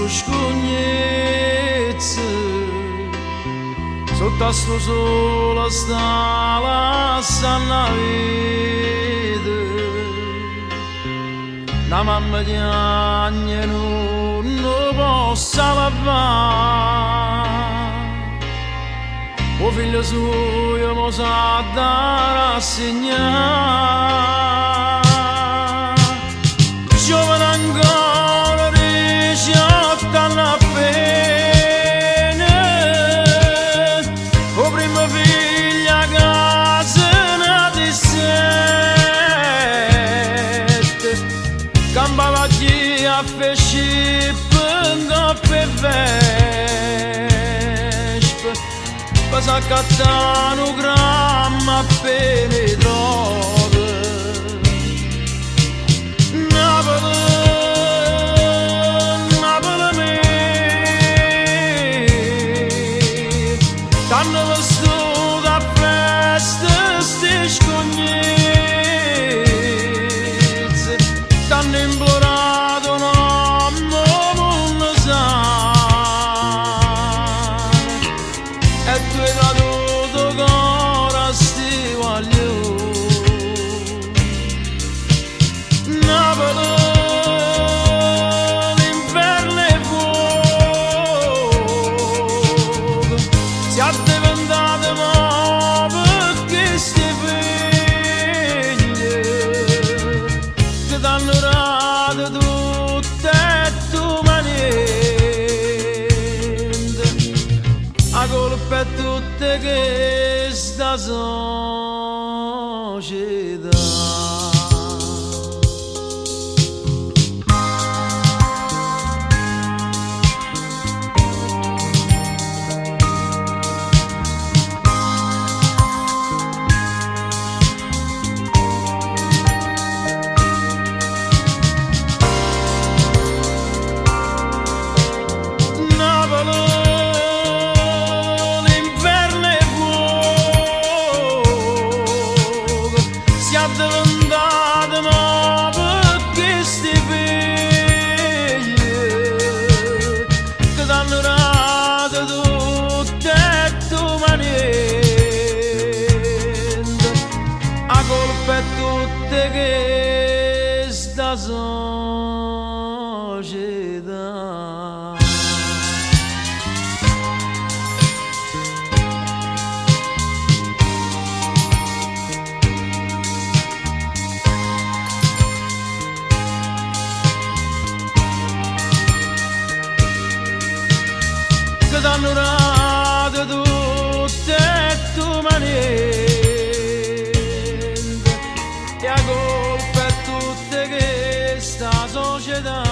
Stu scugnizz Sott' a stu sole sta lassann' 'a vita 'Na mamma chiagne e nun 'o po' salvà 'O figlio sujo mo s'adda rassignà Giovane ancora diciott'anne appena 'O primmo figlio 'a casa n'ati sette Campava a gghì a fa 'e scippe 'ncopp' 'e vespe Pe s'accattà nu grammo appena 'e droga Napule, Napule mia T'hanno vestuta a festa 'sti scugnizze T'hanno implorato 'o nomme 'o munno sano E tu 'e traduto 'o core a 'sti guagliune Napule, l'inferno è fuoco Si addiventata mo pe' chesti figlie Che t'hanno dato tutto e tu mai niente 'A colpa è tutta 'e chesta società. Napule, l'inferno è fuoco Si addiventata mo pe' chesti figlie Che t'hanno dato tutto e tu mai niente 'A colpa è tutta 'e chesta società. Che t'hanno dato tutto e tu mai niente E 'a colpa è tutta 'e chesta società.